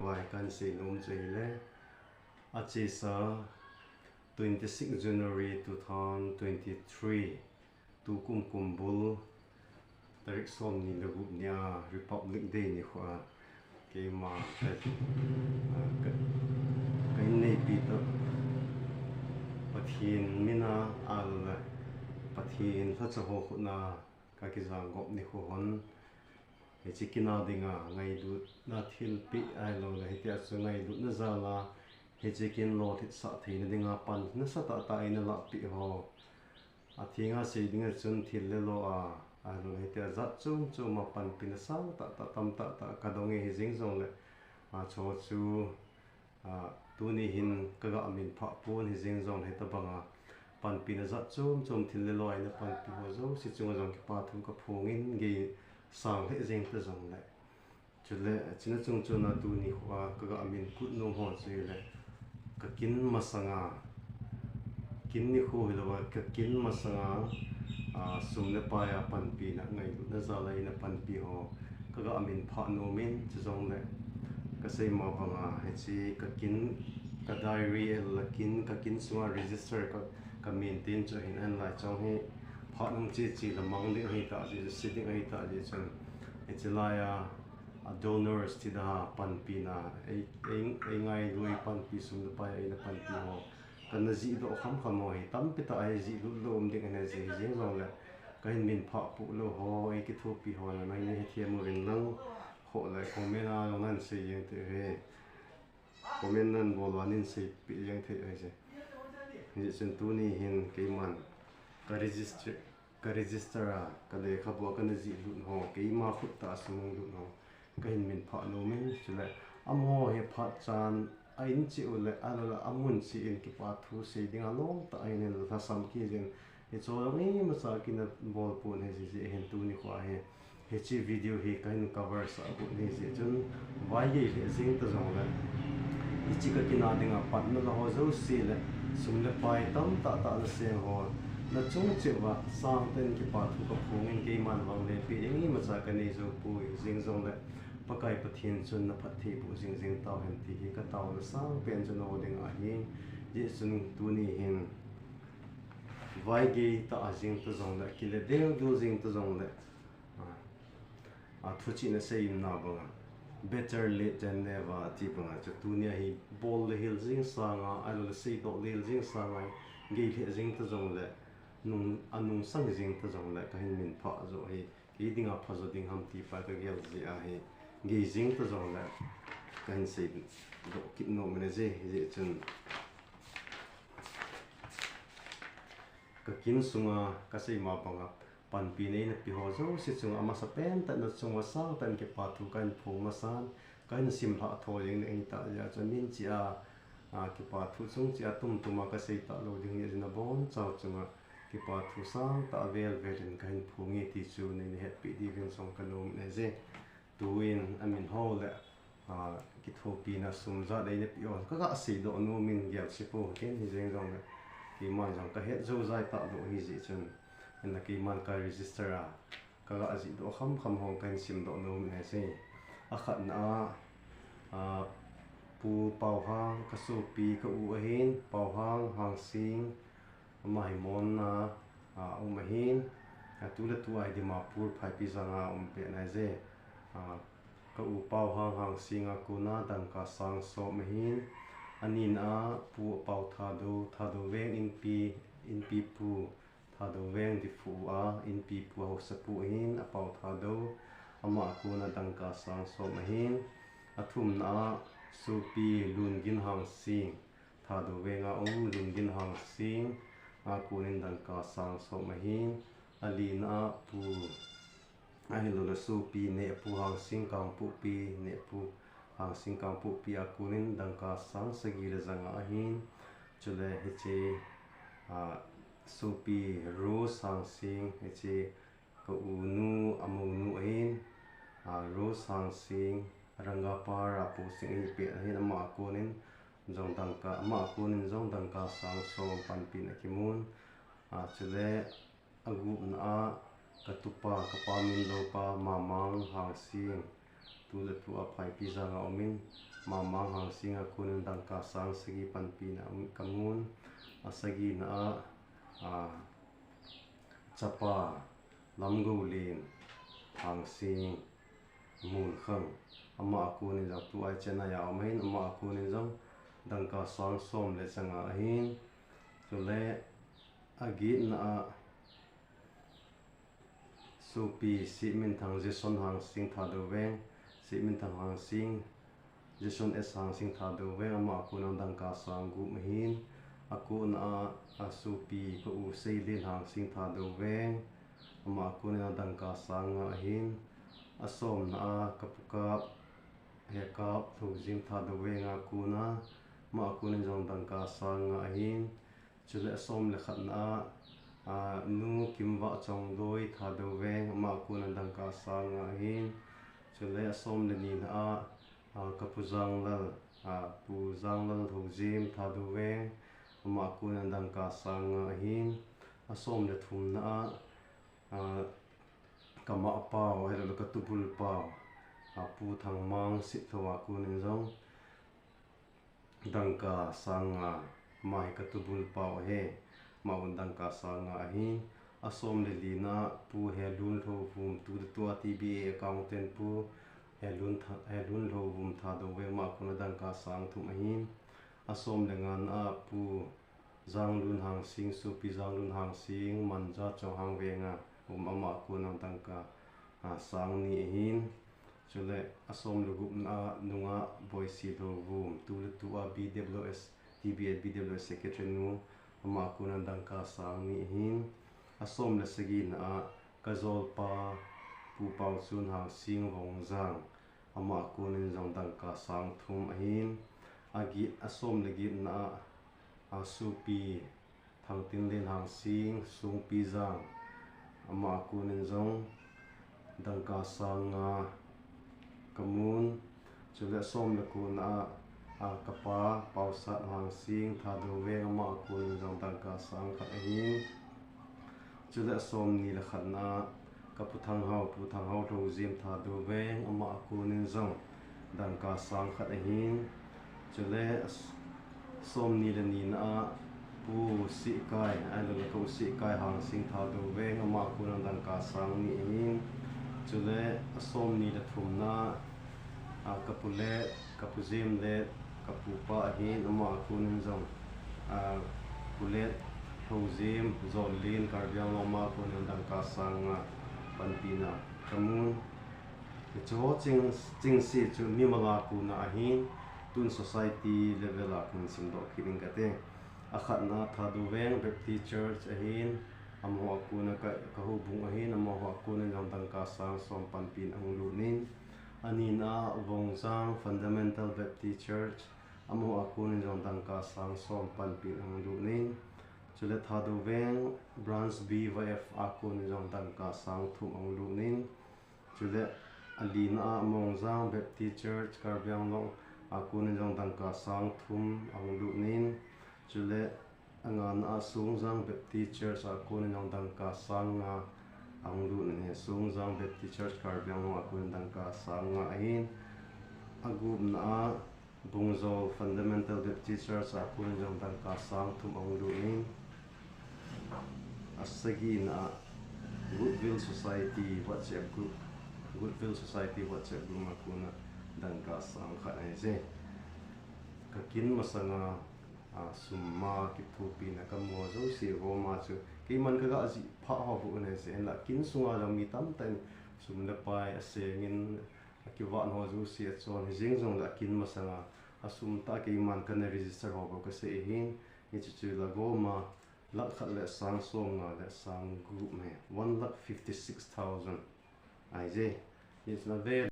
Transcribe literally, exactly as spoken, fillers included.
Vai kan sei nom chu ahile, achesa twenty six January two thousand twenty three, tukum kumbul tarik somni le gup nia Republic Day nikho a keima ka, ka, ka inneipi tah Pathen mina ahilou le Pathen lhacha ho khut a ka kijang gop nikho hon, hiche kin a dinga ngailutna thilpeh ahilou le hitia chu ngailutna jal a hiche kin lolhit sah theina dinga pan nasatah tah eina lahpeh ho. Athenga sei dinga chun thil le lo a, ahilou le hitia jat chom chom a panpina sangtah tah tamtah tah ka dong e, hijeng jongle, a, chu chu, a, tuni hin ka ga minphah pon, hijeng jongle hitabanga panpina jat chom chom thil le lo a eina panpi ho jouse chunga jong kipa thu ka phongin, gei sang lheh jeng ta jongle. Chule, chuna chung chuna tuni nikho a ka ga min kut nom ho chu ahile, ka kin masanga, kin nikho hilouva, ka kin masanga, a, sum le pai a panpina, ngailutna jal a eina panpi ho ka ga minphah nom in, chujongle ka sei ma banga hiche ka kin, ka diary ahilou le kin, ka kin sunga register ka, ka maintain chu ahin, ahinlai chang hi phat nung che che le mang ding ahitah jeh, se ding ahitah jeh chun, hiche lai a, a donors ti da panpina, ei, ei, ei ngailu, ei panpi, sum le pai a eina panpi ho, kana jih doh kham kham ho hi tampi tah ahi, jih lut lou um ding ahi, jeh hijeng jongle ka hin minphah poh lou ho, ei kithopi ho na, nangni hethem uvin lang, khoh le comment a jong nan sei jeng thei uve. Comment nan bol uva nin seipeh jeng thei uve. Hijeh chun tuni hin keiman ka register, ka register a, ka lekhabu a kana jih lut ho, keima khut tah a sum lut ho ka hin minphah nom in, chule amaho hi phat chan a in cheh u le, ahilou le amun cheh in kipa thu sei dinga lom tah ahin, lhasam kit jeng in, hiche jong imacha kina bol pon ahi, jeh hin tuni nikho a hi hiche video hi ka hin cover sah u ahi, jeh chun vaigei lheh jeng ta jongle, hiche ka kin a dinga pan nala ho jouse le, sum le pai tamtah tah nasem ho, nachung cheh uva sangtah in kipa thu ka phongin, keiman vang le peh ding imacha ka nei jou poi, hijeng jongle Pakai Pathen chun na phattheiboh jing jing tauhen ti hi ka taona sangpen chu nangho dinga ahi. Hijeh chun tuni hin vaigei tah a jeng ta jongle, kile deu deu jeng ta jongle, a, a thuchih nasei in na banga, better late than never ati banga chu tunia hi bol le hil jing sanga, ahilou le seidoh le hil jing sanga, gei lheh jeng ta jongle, nung, anungsang jeng ta jongle ka hin minphah joh hi kei dinga phajo ding ham ti pa ka gel jeh ahi, gei jeng ta jongle ka hin seidoh kit nom in ahi, hijeh chun ka kin sunga ka sei ma banga panpina eina pe ho jouse chunga amasapen tah in, nachunguva sangtah in kipa thu ka hin phong masan, ka hin simlhah tho jeng ding ahitah jeh a chun min cheh a, a, kipa thu chung cheh a tumtum a ka sei talou ding ahi, nabonchau chunga kipa thu sangtah a vel vel in ka hin phong e ti chu neina hetpeh diuvin jong ka nom in ahi. Tuin amin ho le, a, kithopina sum jat eina pe ho ka ga seidoh nom in, gel se pou ken, hijeng jongle keiman jong ka het jou jai talou ahijeh chun, hinla keiman ka register a ka ga jihdoh kham kham ho ka hin simdoh nom in ahi. Akhatna a, a, Pu Paohang, ka sopi ka u ahin, Paohang Hangsing, ama hi Monna a um ahin, a, tu le tu a hi Dimapur Phaipijang a um pet ahi. A, ka u Paohang Hangsing a kona dangka sang som ahin, anina a Pu Pao Thadou, Thadou Veng Inpi, Inpipu, Thadou Veng Diphu a Inpipu, haosapu ahin, a Pao Thadou, ama a kona dangka sang som ahin, athumna a Sopi Lungin Hangsing, Thadou Veng a um, Lungin Hangsing a konin dangka sang som ahin, alina a Pu, ahilou le Sopi Nehpu Hangsing Kangpokpi, Nehpu Hangsing Kangpokpi a konin dangka sang sagi le janga ahin, chule hiche, a, Sopi Rose Hangsing, hiche ka unu, amounu ahin, a, Rose Hangsing, Rangapara posting ahi pet ahin, ama a konin jong dangka, ama a konin jong dangka sang som panpina kimun, a, chule agupna a ka tupa, ka pa min loupa Mamang Hangsing, tu le tu a Phaipijang a umin, Mamang Hangsing a konin dangka sang sagi panpina um, kamun. A sagina a, a, chapa Lamgoulen Hangsing Munkhang, ama a konin jong tu a Chennai a um ahin, ama a konin jong dangka sang som le changa ahin. Chule a getna a Sopi Siminthang Jason Hangsing Thadou Veng, Siminthang Hangsing, Jason S Hangsing Thadou Veng, ama a konin dangka sang gup ahin. A kona a, a sopi ka u Seilen Hangsing Thadou Veng, ama a konin dangka sang nga ahin. A somna a ka pu Kap, Hekap Lhoujim Thadou Veng a kona, ama a konin jong dangka sang nga ahin. Chule a som le khatna a, a, nu Kimvahchong Doi Thadou Veng, ama a kona dangka sang nga ahin. Chule a som le nina a, a, ka pu Janglal, a, pu Janglal Lhoujim Thadou Veng, ama a kona dangka sang nga ahin. A som le thumna a, a, ka mapau, ahilou le ka tubulpau, a, pu Thangmang Sitlhou a konin jong dangka sang nga, ama hi ka tubulpau ahi, ama un dangka sang nga ahin. A som le lina pu Helun Lhouvum, tu le tu a T B A accountant pu Helun Tha-, Helun Lhouvum Thadou Veng, ama a kona dangka sang thum ahin. A som le ngana a pu Janglun Hangsing, sopi Janglun Hangsing, Manja Chonghang Veng a um, ama a kona dangka, a, sang ni ahin. Chule a som le gupna a nunga Boisi Lhouvum, tu le tu a B W S, T B A B W S secretary nu, ama a kona dangka sang ni ahin. A som le sagina a ka jolpa pu Paochun Hangsing Vongjang, ama a konin jong dangka sang thum ahin. A get, a som le getna a, a sopi Thangtinlen Hangsing Songpijang, ama a konin jong dangka sang nga kamun. Chule a som le kona a, a, ka pa Paosat Hangsing Thadou Veng, ama a konin jong dangka sang khat ahin. Chule a som ni le khatna a ka pu Thanghao, pu Thanghao Lhoujim Thadou Veng, ama a konin jong dangka sang khat ahin. Chule a s-, som ni le nina a pu Sihkai, ahilou le ka u Sihkai Hangsing Thadou Veng, ama a kona dangka sang ni ahin. Chule a som ni le thumna a ka pu Let, ka pu Jim Let, ka pupa ahin, ama a konin jong, a, pu Let Lhoujim Jolin, Karbi Anglong, ama a konin dangka sang nga panpina kamun. Hiche ho cheng, chengse chu mimal a kona ahin, tun society level a kon simdoh kit ing kate. A khatna Thadou Veng Baptist Church ahin, amaho a kona ka, ka houbung ahin, amaho a konin jong dangka sang som panpina ahung lut in. A nina Vongjang Fundamental Baptist Church, amaho a konin jong dangka sang som panpina ahung lut in. Chule Thadou Veng Branch B Y F a konin jong dangka sang thum ahung lut in. Chule a lina a Mongjang Baptist Church Karbi Anglong a konin jong dangka sang thum ahung lut in. Chule a ngana a Songjang Baptist Church a konin jong dangka sang nga ahung lut in ahi. Songjang Baptist Church Karbi Anglong a konin dangka sang nga ahin. A gupna a Bungjol Fundamental Baptist Church a konin jong dangka sang thum ahung lut in. A sagina a Goodwill Society WhatsApp group, Goodwill Society WhatsApp group a kona dangka sang khat ahi je. Ka kin masanga, a, sum ma kithopina ka mu jouse ho ma chu keiman ka ga jih phah ho bou ahi je. Hinla kin sunga jong mi tamtah in sum le pai a seng in, a kivat ho jouse a chon hi jeng jongle a kin masanga a sum tah keiman kana register ho bou ka sei ahin, hiche chu la goma lakh khat le sang som nga le sang gup ahi, one lakh fifty six thousand ahi je. Hiche na ve